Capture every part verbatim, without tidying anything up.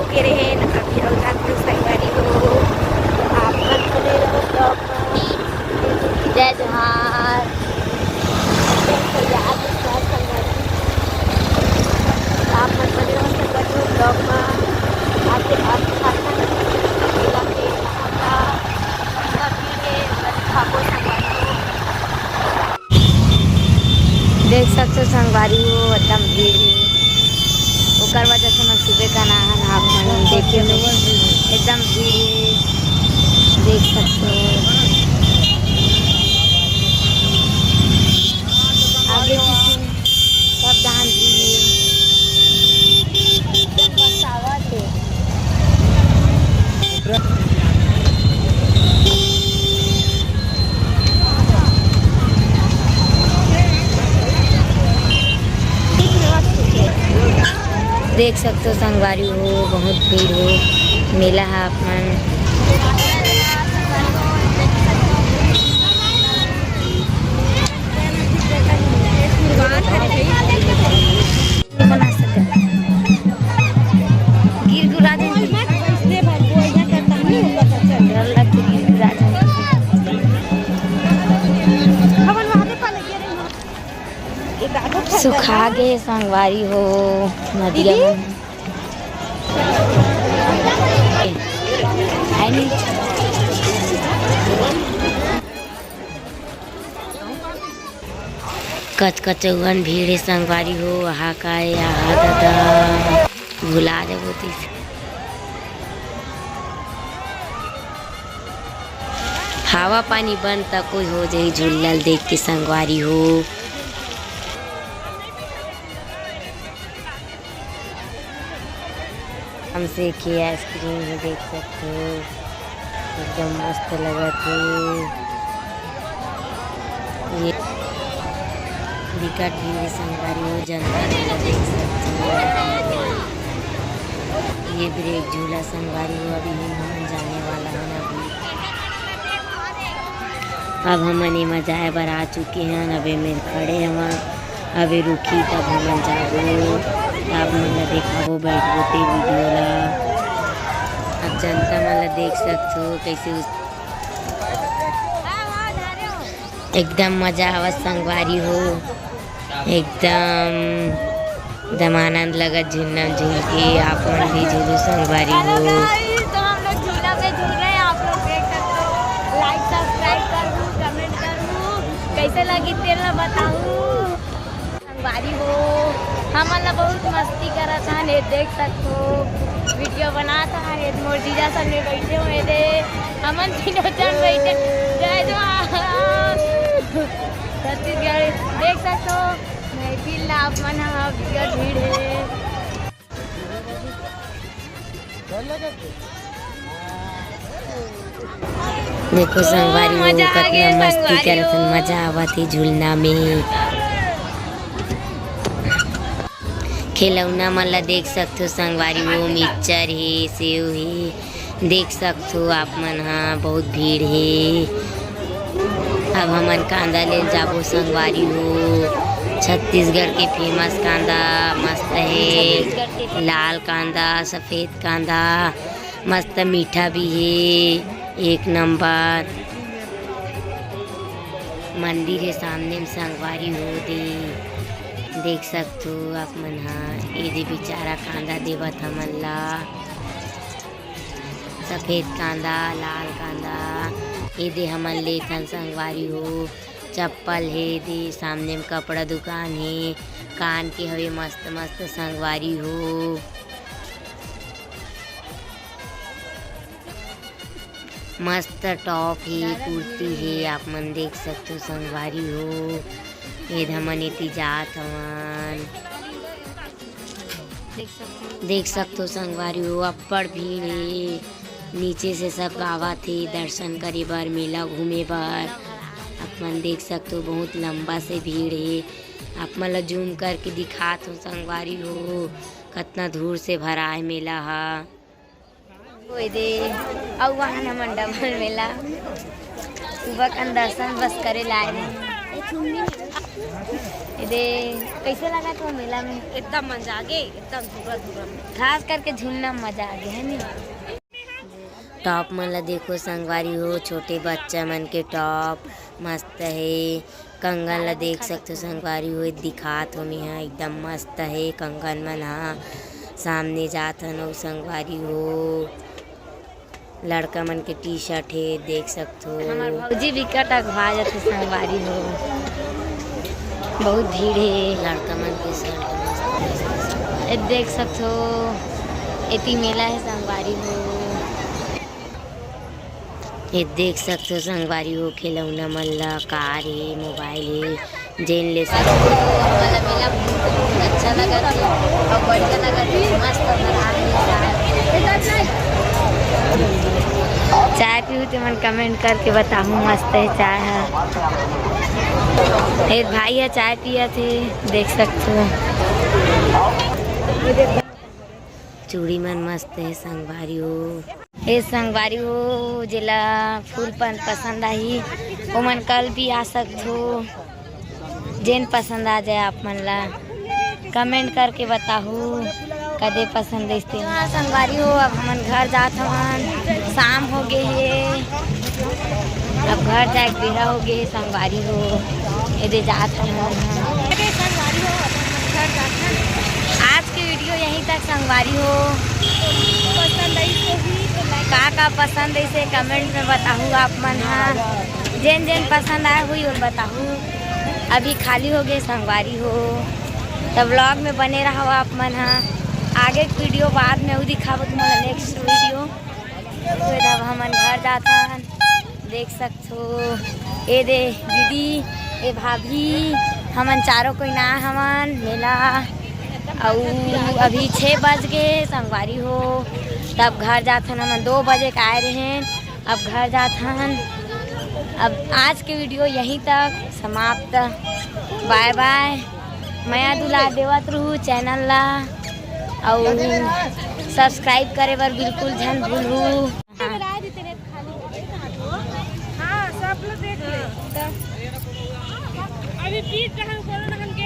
के रहे न कभी अवधान के संगवारी हो। आप मन बने रहो vlog में। जय जोहार। आप मन बने रहो संगवारी हो vlog में। आगे आप खाना मेला के वहाँ का कभी ये बस खाबो संगवारी हो। देख सकते हो संगवारी हो, एकदम भीड़ हे। ओकर वजह से मैं सुबह का ना हन, आप मन देखे हो, एकदम भीड़ हे, देख सकते हो। आगे पीछे सब जहाँ भीड़ हे। एकदम बरसावत हे। देख सकते हो संगवारी हो, बहुत भीड़ हे मेला हा अपन। बना सकते हैं। गिर गुरा जाएंगे। डर लगता है गिर गुरा जाएंगे। सुखा गे संगवारी हो नदिया दीदी। में। है नहीं। कचकचौवन भीड़ हे संगवारी हो, आहा काय, आहा दादा, भुला जाबो तइसे। हवा पानी बंद त कोई हो जाही झूला ल देख के संगवारी हो। हमसे के आइसक्रीम भी देख सकते हो, एकदम मस्त लगत हे। ये बिकट भीड़ हे संगवारी हो, जनता मेला देख सकते हो। ये ब्रेक झूला संगवारी हो, अभी हम जाने वाला हन अभी। अब हमन एमा जाए बर आ चुके हन, अब एमेर खड़े हवन, अब ए रुकही तब हमन जाबो, तब आप मन ला देखाबो, बैठबो ते वीडियो ला। अब जनता मन ला देख सकथो, कैसे उस-, एकदम मजा आवत संगवारी हो। एकदम, एकदम आनंद लगत झूलना झूल के, आप मन भी झूलू संगवारी हो। Hello guys, तो हम लोग झूला पे झूल रहे हैं, आप लोग देख सकते हो। Like subscribe कर दू, comment कर दू, कैसे लगी तेला बताऊ संगवारी हो। हमन ला बहुत मस्ती करत हन, ये देख सकते हो, वीडियो बनात हन, ये मोर जीजा संग में बैठे हुए दे, हमन तीनों जन बैठे। जय जोहार। छत्तीसगढ़ देख सकते हो, महफिल ला आप मन ह, बिकट भीड़ हे। देखो संगवारी हो, मजा आ कतना गे मस्ती संगवारी करत हन, हो। मजा आवत हे झूलना में। खिलौना मन ला देख सकथो संगवारी हो, मिक्सचर हे, सेव हे, देख सकथो आप मन ह, बहुत भीड़ हे। अब हमन कांदा ले जाबो संगवारी हो। छत्तीसगढ़ के फेमस कांदा मस्त हे, लाल कांदा, सफेद कांदा, मस्त मीठा भी हे, एक नंबर। मंदिर हे सामने में संगवारी हो दे, देख सकथो आप मन ह। ए दे बेचारा कांदा देवत हमन ला। सफेद कांदा, लाल कांदा, एदे हमन लेथन संगवारी हो। चप्पल हे, एदे सामने म कपड़ा दुकान हे, कान के हवे मस्त-मस्त संगवारी हो। मस्त टॉप हे, कुर्ती हे, आप मन देख सकथो संगवारी हो। एदे हमन एती जात हवन। देख सकथो संगवारी हो, अब्बड़ भीड़ हे। नीचे से सब आवत हे दर्शन करे बर, मेला घूमे बर। आप मन देख सकथो, बहुत लंबा से भीड़ हे। आप मन ला zoom करके दिखात हो संगवारी हो, कतना धूर से भराए मेला ह। ओए दे, अउ वहाँ हमन डबल मेला। सुबह कन दर्शन बस करे लाए रहे। ए दे, कैसे लगा तो मेला में? एकदम मजा आ गे, एकदम धूरा धूरा। खास करके झूलना मजा आ गे, है नी? टॉप मन ला देखो संगवारी हो, छोटे बच्चा मन के टॉप मस्त हे। कंगन ला देख सकथो संगवारी हो, दिखात हो मेहा, एकदम मस्त हे। कंगन मन हा सामने जात हन अउ संगवारी हो, लड़का मन के टी शर्ट हे, देख सकथो। हमर भौजी बिकट अघवा जथे संगवारी हो, बहुत भीड़ हे। लड़का मन के शर्ट मस्त हे। ए देख सकथो, एती मेला हे संगवारी हो। ए देख सकथो संगवारी हो, खिलौना मन ला, कार हे, मोबाइल हे, जेन ले सकथो। हमन ला मेला बहुत अच्छा लगत हे अउ बढ़िया लगत हे, मस्त मजा आत हे। चाय पीहू ते मन कमेंट करके बताहू, मस्त हे चाय ह। ए भाई ह चाय पियत हे, देख सकथो। चूड़ी मन मस्त हे संगवारी हो। ए संगवारी हो, जेला फूल पन पसंद आही, ओमन कल भी आ सकथो। जेन पसंद आ जाए आप मन ला, कमेंट करके बताहू कदे पसंद आइस ते। हाँ संगवारी हो, अब हमन घर जात हवन, शाम हो गे हे, अब घर जाए के बेरा हो गे हे संगवारी हो। एदे जात हवन। आज के वीडियो यहीं तक संगवारी हो। पसंद आई तो ही तो like का का पसंद आइसे कमेंट में बताहू आप मन हा। जेन जेन पसंद आए हुई ओन बताहू। अभी खाली हो गए संगवारी हो, तो व्लॉग में बने रहो आप मन हा। आगे के वीडियो बाद में वो दिखाबो तुम्हारा नेक्स्ट वीडियो। तो अब हमन घर जाथन, देख सकत तो ए दे दीदी, ए भाभी, हमन चारों कोई ना हमन मेला, अउ अभी छः बज गे संगवारी हो, तब घर जाथन। हमन दो बजे के आए रहेन, अब घर जाथन। अब आज के वीडियो यहीं तक समाप्त। बाय बाय। मया दुलार देवत रहू चैनल ला, अउ सब्सक्राइब करे बर बिल्कुल झन भूलहू। हाँ, सब लोग देख ले। अभी पीठ रहन, कोनो रहन के।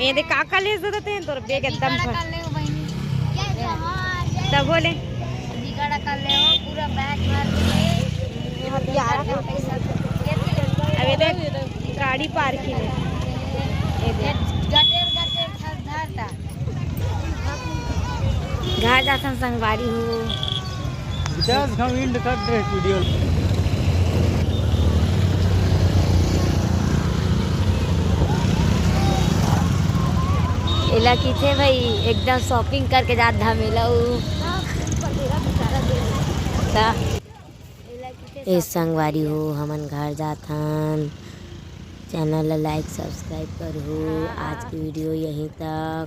ये देख, का का ले जरूरत है तोर बैग एकदम भर। कर ले हो बहिनी। तब बोले। बिगड़ कर ले हो, पूरा बैग भर के। हथियार। पैसा। अबे देख, गाड़ी पार्किंग है। ये देख। गटेर, गटेर, धर, धर ता। घर जाथन संगवारी हो। विकास, हम एंड कर दे वीडियो। एला किथे भाई, एकदम शॉपिंग करके जात धामेला उ। ता। ए संगवारी हो, हमन घर जाथन। चैनल ला लाइक सब्सक्राइब करहू। आज की वीडियो यहीं तक।